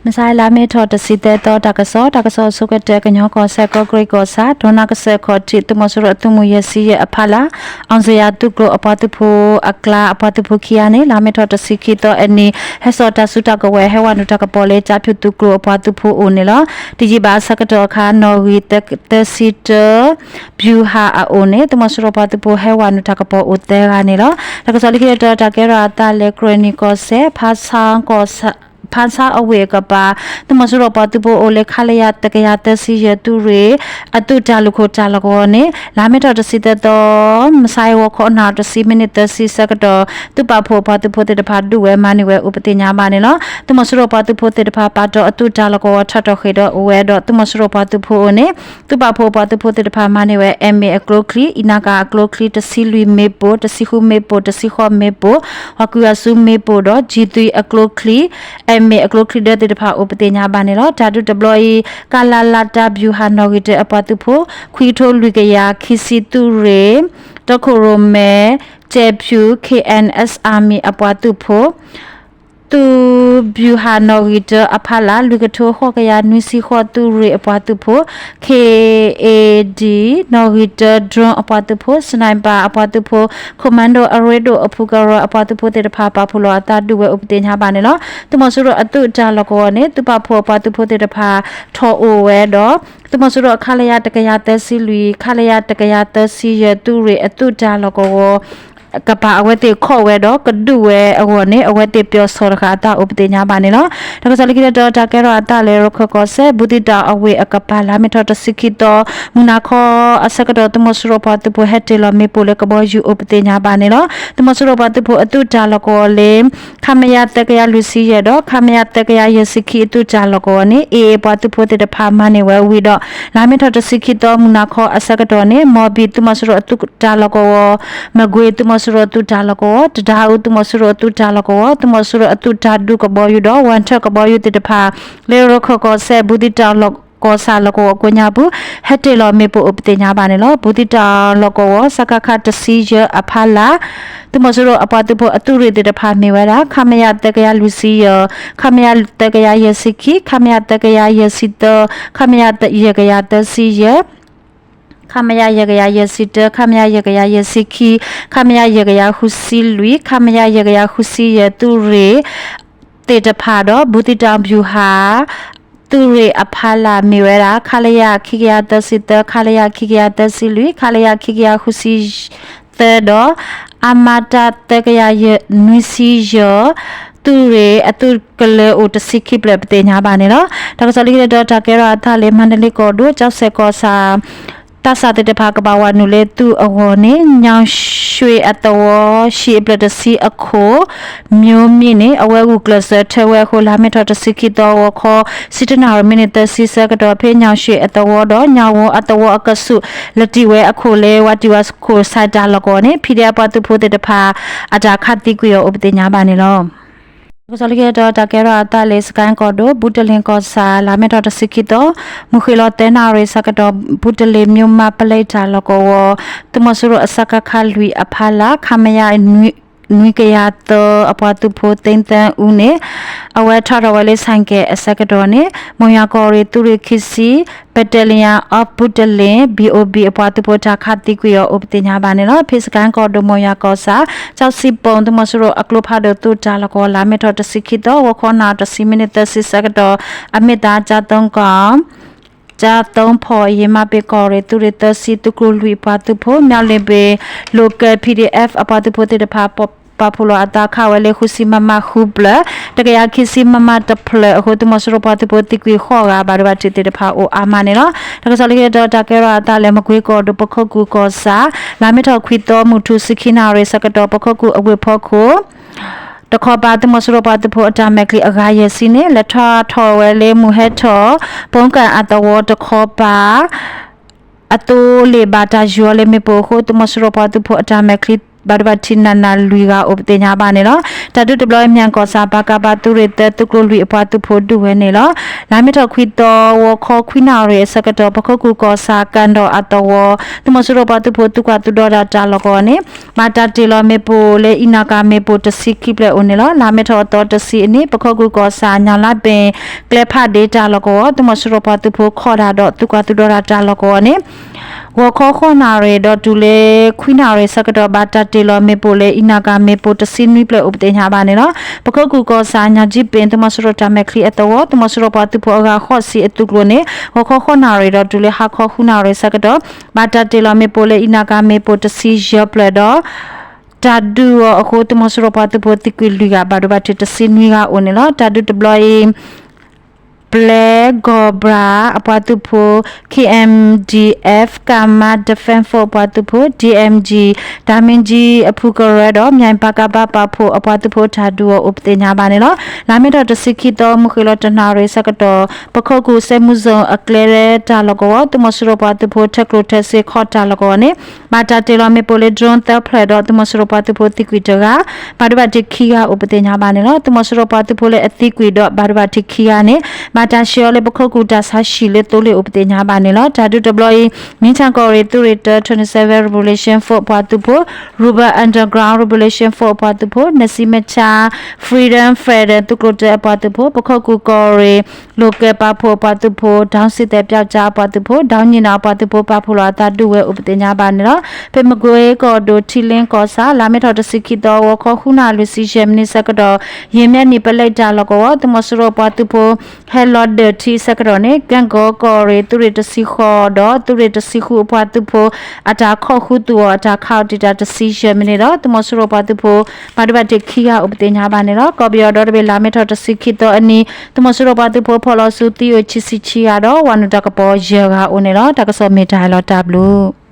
မုၢ်ဆါလါမ့ၤထီၣ်တဆံသၢသီ တၢ်ကစီၣ်, တၢ်ကစီၣ်အဆိကတၢၢ် ကညီကီၢ်စဲၣ် ကီးကရ့ၣ်ကီၢ်ဆၣ် ဒိကနၣ်ကစၢၢ်ခီၣ်ထံး သုးမီၤစိရိၤအသုးမုၢ်ယဲၢ်ဆံယဲၢ်အဖီလာ် အီၣ်စယၤသုးကျိၤအပှၤသုးဖိအကျါ အပှၤသုးဖိခံဂၤန့ၣ် လါမ့ၤထီၣ်တဆံခံသီအနံၤ ဟဲစိာ်တၢ်စုတၢ်ကဝဲၤ ဟဲဝဲနုာ်တၢ်ကပီၤလၢ ကၠါဖၠူၣ်သုးကျိၤအပှၤသုးဖိအအိၣ်န့ၣ်လီၤ. တယံာ်ဘၣ်အဆၢကတီၢ်အခါ နီၣ်ဂံၢ်သၢဆံတၢ ပျူၤဟၣ်အအိၣ်န့ၣ် သုးမီၤစိရိၤပှၤသုးဖိဟဲဝဲနုာ်တၢ်ကပီၤအိၣ်သၢဂၤန့ၣ်လီၤ. တၢ်ကစီၣ်လၢခံတတီၤ တၢ်ကဲထီၣ်အသးလၢ ကရ့ၣ်နံၣ်ကီၢ်စဲၣ် ဖါဆါအဝ့ၢ်အကပၤ သုးမီၤစိရိၤပှၤသုးဖိအိၣ်လၢ ခလရ တကယၤသၢဆံယဲၢ်သုးရ့ၣ် အသုးတၢ်လုၢ်ခိၣ်တၢ်လီၢ်ကဝီၤန့ၣ် လါမ့ၤထီၣ်တဆံသၢသီ မုၢ်ဆါအံၤ ဂီၤခီ နၣ်ရံၣ်တဆံမံးနံးသၢဆံဆၢကတီၢ် သုးပာ်ဖှိၣ်အပှၤသုးဖိသ့ၣ်တဖၣ်ဒုးဝဲမၤန့ၢ်ဝဲအိၣ်ပသ့ၣ်ညါဘၣ်န့ၣ်လီၤ. သုးမီၤစိရိၤပှၤသုးဖိသ့ၣ်တဖၣ် ပာ်တီၢ်အသုးတၢ်လီၢ်ကဝီၤထီၣ်ထီၣ်ဃ့ၢ်ဒီးအိၣ်ဝဲဒီး သုးမီၤစိရိၤပှၤသုးဖိအအိၣ်န့ၣ် သုးပာ်ဖှိၣ်အပှၤသုးဖိသ့ၣ်တဖၣ်မၤန့ၢ်ဝဲ MA အကျိချံ, အံနကၤအကျိချံ, တဆံလွံၢ်မ့ၣ်ပိၢ်, တဆံဃုမ့ၣ်ပိၢ်, တဆံဃိးမ့ၣ်ပိၢ်ဒီး G three အကျိချံ, MA အကျိချံဒၢသ့ၣ်တဖၣ်အိၣ်ပသ့ၣ်ညါဘၣ်န့ၣ်လီၤ. တၢ်ဒုးတဘျီအံၤ ကလလတၢ်ပျူၤဟၣ်နီၣ်ဂံၢ်တၢအပှၤသုးဖိ ခွံကထိလွံၢ်ကယၤခံဆံသုးရ့ၣ် တီခိၣ်ရိၣ်မဲ ကၠဲးဖၠူၣ် KNS Army အပှၤသုးဖိ သုးပျူၤဟၣ်နီၣ်ဂံၢ်တၢအဖီလာ် လွံၢ်ကထိဃိးကယၤနွံဆံဃိးသုးရ့ၣ်အပှၤသုးဖိ KAD နီၣ်ဂံၢ်တၢ drone အပှၤသုးဖိ sniper အပှၤသုးဖိ commando အရ့ဒိၣ်အဖုကရၢအပှၤသုးဖိသ့ၣ်တဖၣ် ပာ်ဖှိၣ်လီၤအသးဒုးဝဲအိၣ်ပသ့ၣ်ညါဘၣ်န့ၣ်လီၤ. သုးမီၤစိရိၤအသုးတၢ်လီၢ်ကဝီၤန့ၣ် သုးပာ်ဖှိၣ်အပှၤသုးဖိသ့ၣ်တဖၣ် ထီၣ်အိၣ်ဝဲဒီး သုးမီၤစိရိၤ ခလရ တကယၤသၢဆံလွံၢ်, ခလရ တကယၤသၢဆံယဲၢ်သုးရ့ၣ်အသုးတၢ်လီၢ်ကဝီၤ ကပၤအဝဲသ့ၣ်ခီၣ်ဝဲဒီး ကဒုးဝဲအဂီၢ်န့ၣ် အဝဲသ့ၣ်ပျီၢ်ဆီၣ်တဃာ်အသးအိၣ်ပသ့ၣ်ညါဘၣ်န့ၣ်လီၤ. တၢ်ကစီၣ်လၢခံတတီၤ တၢ်ကဲထီၣ်အသးလၢ ရခၢၣ်ကီၢ်စဲၣ် ဘူးသံတၢ်အဝ့ၢ်အကပၤ လါမ့ၤထီၣ်တဆံခံသီ မုၢ်နၤခီအဆၢကတီၢ် သုးမီၤစိရိၤပှၤသုးဖိဟဲတ့ၢ်လီၤမ့ၣ်ပိၢ်လၢကဘီယူၤအိၣ်ပသ့ၣ်ညါဘၣ်န့ၣ်လီၤ. သုးမီၤစိရိၤပှၤသုးဖိအသုးတၢ်လီၢ်ကဝီၤလၢ ခမရ သၢကယၤလွံၢ်ဆံယဲၢ်ဒီး ခမရ သၢကယၤယဲၢ်ဆံခံအသုးတၢ်လီၢ်ကဝီၤန့ၣ် AA ပှၤသုးဖိသ့ၣ်တဖၣ်မၤန့ၢ်ဝဲဝံၤဒီး လါမ့ၤထီၣ်တဆံခံသီ မုၢ်နၤခီအဆၢကတီၢ်န့ၣ် မီၢ်ဘံၣ်သုးမီၤစိရိၤအသုးတၢ်လီၢ်ကဝီၤ, မကွ့ၤသုးမီၤစိရိၤအသုးတၢ်လီၢ်ကဝီၤ, တဒါအူသုးမီၤစိရိၤအသုးတၢ်လီၢ်ကဝီၤ, သုးမီၤစိရိၤအသုးတၢ်ဒုးကဘီယူၤဒီး ဝၣ်ထၢၣ်ကဘီယူၤသ့ၣ်တဖၣ် လၢရခၢၣ်ကီၢ်စဲၣ် ဘူးသံတၢ်လီၢ်ကီၢ်ဆၣ်လီၢ်ကဝီၤကိးညါပူၤ ဟဲတ့ၢ်လီၤမ့ၣ်ပိၢ်အိၣ်ပသ့ၣ်ညါဘၣ်န့ၣ်လီၤ. ဘူးသံတၢ်လီၢ်ကဝီၤ စကခ တဆံယဲၢ်အဖီလာ် သုးမီၤစိရိၤအပှၤသုးဖိအသုးရ့ၣ်သ့ၣ်တဖၣ်မ့ၢ်ဝဲဒၣ် ခမရ သၢကယၤလွံၢ်ဆံယဲၢ်, ခမရ သၢကယၤယဲၢ်ဆံခံ, ခမရ သၢကယၤယဲၢ်ဆံသၢ, ခမရ ယဲၢ်ကယၤသၢဆံယဲၢ်, ခမရ ယဲၢ်ကယၤယဲၢ်ဆံတၢ, ခမရ ယဲၢ်ကယၤယဲၢ်ဆံခံ, ခမရ ယဲၢ်ကယၤဃုဆံလွံၢ်, ခမရ ယဲၢ်ကယၤဃုဆံယဲၢ်သုးရ့ၣ်သ့ၣ်တဖၣ်ဒီး ဘူးသံတၢ်ပျူၤဟၣ် သုးရ့ၣ်အဖီလာ်မ့ၢ်ဝဲဒၣ် ခလရ ခံကယၤသၢဆံသၢ, ခလရ ခံကယၤသၢဆံလွံၢ်, ခလရ ခံကယၤဃုဆံသၢဒီး အမတ သၢကယၤနွံဆံယဲၢ် သုးရ့ၣ်အသုးကလၢၤအိၣ် တဆံခံဖျၢၣ်ပသ့ၣ်ညါဘၣ်န့ၣ်လီၤ. တၢ်ကစီၣ်လၢခံတတီၤ တၢ်ကဲထီၣ်အသးလၢ မါဒလ့ကီၢ်ဒိၣ် ကၠီစဲၣ်ကီၢ်ဆၣ် သးစၢ်သ့ၣ်တဖၣ်ကဘၣ်ဝဲနုာ်လၢသုးအဂီၢ်န့ၣ် ညောင်ရွှေအသဝီ ဟံၣ်အဖျၢၣ်တဆံအခိၣ် မျိုးမင်းန့ၣ် အဝဲဂုာ်ကျဲးစၢးထၢဝဲအဃိ လါမ့ၤထီၣ်တဆံခံသီ ဂီၤခီ ဆံတနၣ်ရံၣ် မံးနံးသၢဆံဆၢကတီၢ် ဖဲညောင်ရွှေအသဝီဒီး ညောင်ဝီအသဝီအကဆူး လၢတံၢ်ဝဲအခိၣ်လၢ ဝးတံၢ်ဝးခိၣ် စဲးတၢ်လီၢ်ကဝီၤန့ၣ် ဖံးဒဲးအပှၤသုးဖိသ့ၣ်တဖၣ် အတၢ်ခးသံကွံာ်အီၤအိၣ်ပသ့ၣ်ညါဘၣ်န့ၣ်လီၤ. တၢ်ကစီၣ်လၢခံတတီၤ တၢ်ကဲထီၣ်အသးလၢ စကဲၣ်ကီၢ်ဒိၣ် ဘူးတလ့ၣ်ကီၢ်ဆၣ် လါမ့ၤထီၣ်တဆံခံသီ မုၢ်ဃ့ၢ်လီၤသၢနၣ်ရံၣ်ဆၢကတီၢ် ဘူးတလ့ၣ် မြို့မ ပလဲတၢ်လီၢ်ကဝီၤ သုးမီၤစိရိၤအ စကခ လွံၢ်အဖီလာ် ခမရ နွံကယၤသၢ အပှၤသုးဖိ သ့ၣ်သၢအူန့ၣ် အဝဲထီၣ်ထီၣ်ဝဲလၢ ဆိုင်ကယ် အဆၢကတီၢ်န့ၣ် မိၢ်ယွၤကီၢ်ရ့ၣ်သုးရ့ၣ်ခံဆံ Battalion of ဘူးတလ့ၣ် ဘီအိၣ်ဘံၣ် အပှၤသုးဖိတၢ်ခးသံကွံာ်အီၤအိၣ်ပသ့ၣ်ညါဘၣ်န့ၣ်လီၤ. ဖဲစကဲၣ်ကီၢ်ဒိၣ် မိၢ်ယွၤကီၢ်ဆၣ် ကၠီစံၣ်ပိၣ် သုးမီၤစိရိၤအကျိဖးဒိၣ်သုးတၢ်လီၢ်ကဝီၤ လါမ့ၤထီၣ်တဆံခံသီ ဂီၤခီနၣ်ရံၣ်တဆံ မံးနံးသၢဆံဆၢကတီၢ် အမ့ၢ်သၣ် ကၠါသုကီၢ် ကၠါသုဖီၣ် ယံၤမးပ့ၤကီၢ်ရ့ၣ်သုးရ့ၣ်သၢဆံ သုးကျိၤလွံၢ်အပှၤသုးဖိ မၠီလ့ၣ်ဘ့ၣ် Local PDF အပှၤသုးဖိသ့ၣ်တဖၣ် ပာ်ဖှိၣ်လီၤအသးခးဝဲလၢ ဃုဆံ မမ ဃုဖျၢၣ် တကယၤခံဆံ မမ တဖျၢၣ်အဃိ သုးမီၤစိရိၤပှၤသုးဖိသံကွံာ်ဃိးဂၤ ဘၣ်ဒိဘၣ်ထံးသ့ၣ်တဖၣ်အိၣ်အါမးန့ၣ်လီၤ. တၢ်ကစီၣ်လၢခံတတီၤ တၢ်ကဲထီၣ်အသးလၢ မကွ့ၤကီၢ်ဒိၣ် ပခိၣ်ကူၣ်ကီၢ်ဆၣ် လါမ့ၤထီၣ်ခွံသီ မုၢ်ထူၣ် ဆံခံနၣ်ရံၣ်ဆၢကတီၢ် ပခိၣ်ကူၣ်အဝ့ၢ်ဖီခိၣ် တခီပၤ သုးမီၤစိရိၤပှၤသုးဖိအတၢ်မဲာ်ချံအဂၤယဲၢ်ဆံန့ၣ် လဲၤထီၣ်ထီၣ်ဝဲလၢမုၢ်ဟဲထီၣ် ပိကၣ်အသဝီတခီပၤ အသိလ့ၣ်ဘၣ်တၢ်ယူၤအီၤလၢမ့ၣ်ပိၢ်အဃိ သုးမီၤစိရိၤပှၤသုးဖိအတၢ်မဲာ်ချံ ဘၣ်ဒိဘၣ်ထံးနးနးလွံၢ်ဂၤအိၣ်ပသ့ၣ်ညါဘၣ်န့ၣ်လီၤ. တၢ်ဒုးတဘျီအံၤ မၠဲၣ်ကီၢ်ဆၣ် ပကဖ သုးရ့ၣ်သၢ သုးကျိၤလွံၢ်အပှၤသုးဖိဒုးဝဲန့ၣ်လီၤ. လါမ့ၤထီၣ်ခွံသီ ဂီၤခီခွံနၣ်ရံၣ်အဆၢကတီၢ် ပခိၣ်ကူၣ်ကီၢ်ဆၣ် ကၣ်ဒီၣ်အသဝီ သုးမီၤစိရိၤပှၤသုးဖိ သုးကွၢ်သုးဒီတၢ်လီၢ်ကဝီၤန့ၣ် ဘၣ်တၢ်တ့ၢ်လီၤမ့ၣ်ပိၢ်လၢအံးနီၣ်ကၤမ့ၣ်ပိၢ်တဆံခံဖျၢၣ်အိၣ်န့ၣ်လီၤ. လါမ့ၤထီၣ်အသီတဆံအနံၤ ပခိၣ်ကူၣ်ကီၢ်ဆၣ် ညၣ်လါဘ့ၣ် ကျဲဖးဒ့တၢ်လီၢ်ကဝီၤ သုးမီၤစိရိၤပှၤသုးဖိခီၣ်တၢ်ဒီး သုးကွၢ်သုးဒီတၢ်လီၢ်ကဝီၤန့ၣ် ဂီၤခီဃိးနၣ်ရံၣ်ဒီးတုၤလၢခွံနၣ်ရံၣ်အဆၢကတီၢ် ဘၣ်တၢ်တ့ၢ်လီၤမ့ၣ်ပိၢ်လၢအံးနီၣ်ကၤမ့ၣ်ပိၢ်တဆံနွံဖျၢၣ်အိၣ်ပသ့ၣ်ညါဘၣ်န့ၣ်လီၤ. ပခိၣ်ကူၣ်ကီၢ်ဆၣ် ညၣ်ကၠံပ့ၣ် သုးမီၤစိရိၤတၢ်မဲာ်ချံအသဝီ သုးမီၤစိရိၤပှၤသုးဖိအဂၤဃိးဆံအသုးကျိၤန့ၣ် ဂီၤခီဃိးနၣ်ရံၣ်ဒီးတုၤလၢဟါခီဃုနၣ်ရံၣ်အဆၢကတီၢ် ဘၣ်တၢ်တ့ၢ်လီၤမ့ၣ်ပိၢ်လၢအံးနီၣ်ကၤမ့ၣ်ပိၢ်တဆံယဲၢ်ဖျၢၣ်ဒီး တၢ်ဒုးအီၤအဃိ သုးမီၤစိရိၤပှၤသုးဖိသံကွံာ်လွံၢ်ဂၤ ဘၣ်ဒိဘၣ်ထံးတဆံနွံဂၤအိၣ်န့ၣ်လီၤ. တၢ်ဒုးတဘျီအံၤ ပျဲၢ်ကီၢ်ဘြၣ်အပှၤသုးဖိ KMDF Kamar Defence Force အပှၤသုးဖိ DMG တၢ်မ့ၢ်ကၠံအဖုကရၢဒီး မၠဲၣ်ပကဖ ပာ်ဖှိၣ်အပှၤသုးဖိတၢ်ဒုးအီၤအိၣ်ပသ့ၣ်ညါဘၣ်န့ၣ်လီၤ. လါမ့ၤထီၣ်တဆံခံသီ မုၢ်ဃ့ၢ်လီၤတနၣ်ရံၣ်အဆၢကတီၢ် ပခိၣ်ကူၣ်စဲမူစိၣ်အကျဲတၢ်လီၢ်ကဝီၤ သုးမီၤစိရိၤပှၤသုးဖိထၢကျိၣ်ထၢစ့ခီၣ်တၢ်လီၢ်ကဝီၤန့ၣ် ဘၣ်တၢ်တ့ၢ်လီၤမ့ၣ်ပိၢ်လၢ drone သၢဖျၢၣ်ဒီး သုးမီၤစိရိၤပှၤသုးဖိသံကွံာ်တဂၤ ဘၣ်ဒိဘၣ်ထံးခံဂၤအိၣ်ပသ့ၣ်ညါဘၣ်န့ၣ်လီၤ. သုးမီၤစိရိၤပှၤသုးဖိလၢအသံကွံာ်ဒီးဘၣ်ဒိဘၣ်ထံးခံဂၤန့ၣ် ဘၣ်တၢ်ဆှၢအီၤလၢပခိၣ်ကူၣ်တၢ်ဆါဟံၣ်လၢသိလ့ၣ်အိၣ်ပသ့ၣ်ညါဘၣ်န့ၣ်လီၤ. တၢ်ဒုးတဘျီအံၤ မ့ၢ်ထၣ်ကီၢ်ရ့ၣ်သုးရ့ၣ်တၢ twenty seven Revolution Force အပှၤသုးဖိ Ruben Underground Revolution Force အပှၤသုးဖိ နစံမဆါ Freedom Fighter သုးကျိၤတၢအပှၤသုးဖိ ပခိၣ်ကူၣ်ကီၢ်ရ့ၣ် လိာ်ကဲပာ်ဖှိၣ်အပှၤသုးဖိ ဒေါင်းစံးသဲးပျောက်ကျား အပှၤသုးဖိ ဒေါင်းညံၣ်နီၣ်အပှၤသုးဖိ ပာ်ဖှိၣ်လီၤအသးဒုးဝဲအိၣ်ပသ့ၣ်ညါဘၣ်န့ၣ်လီၤ. ဖဲမကွ့ကီၢ်ဒိၣ်ထံလ့ကီၢ်ဆၣ် လါမ့ၤထီၣ်တဆံခံသီ ဂီၤခီဃုနၣ်ရံၣ်လွံၢ်ဆံယဲၢ်မံးနံးအဆၢကတီၢ် ယဲၢ်မံးနံးပလဲတၢ်လီၢ်ကဝီၤ သုးမီၤစိရိၤပှၤသုးဖိ ဟဲလီၤဒၢၣ်ထံအဆၢကတီၢ်န့ၣ် ကၣ်ကီကီၢ်ရ့ၣ်သုးရ့ၣ်တဆံဃိးဒီး သုးရ့ၣ်တဆံဃုအပှၤသုးဖိ အတၢ်ခီၣ်ဃုသူၣ်အီၤအတၢ်ခးအီၤတံာ်တာ်တဆံယဲၢ်မံးနံးဒီး သုးမီၤစိရိၤပှၤသုးဖိ ဘၣ်ဒိဘၣ်ထံးခံဂၤအိၣ်ပသ့ၣ်ညါဘၣ်န့ၣ်လီၤ. ကီၢ်ပယီၤဒီတဘ့ၣ် လါမ့ၤထီၣ်တဆံခံသီအနံၤ သုးမီၤစိရိၤပှၤသုးဖိဖီၣ်လီၤဆူသံအိၣ်ခံဆံခံဂၤဒီး ဝၤနုာ်တၢ်ကပီၤယဲၢ်ဂၤအိၣ်န့ၣ်လီၤ. တၢ်ကစီၣ်မ့ၢ်တၢ်အလီၤတၢ်ဘျုး